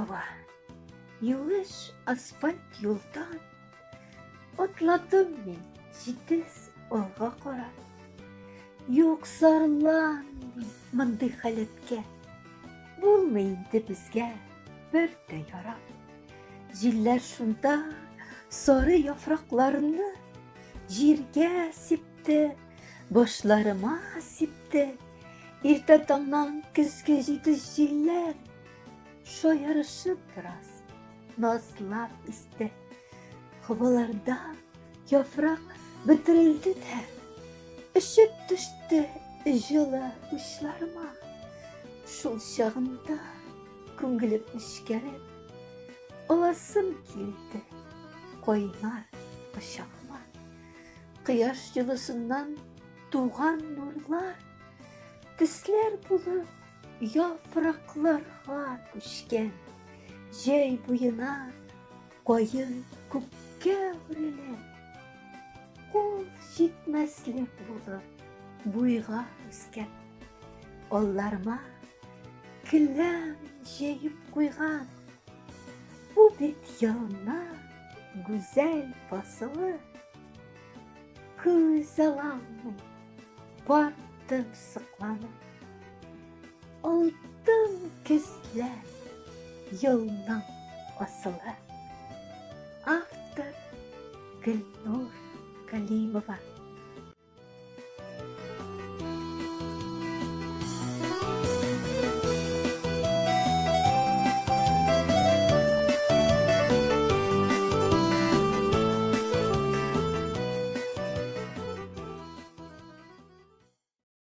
ява. Юеш асфальт юлдан Атладым мин җитез алга карап. Юк, зарланмыйм мондый халәткә. Булмый инде безгә бер дә ярап. Җилләр шунда сары яфракларны җиргә сипте, башларыма сипте. Иртә таңнан көзге җитез җилләр шаярышып бераз назлап исте. Һаваларда яфрак бөтерелде дә, өшеп төште җылы учларыма. Шул чагында күңелем нечкәреп, аласым килде кайнар кочагыма. Кояш җылысыннан туган нурлар төсләр булып яфракларга күчкән. Җәй буена каен күккә үрелеп, кул җитмәслек булып буйга үскән. Алларыма келәм җәеп куйган. Бу бит елның гүзәл фасылы. Күз аламый, бардым сокланып. Алтын көзләр елның асылы. Автор Гөлнур Галимова.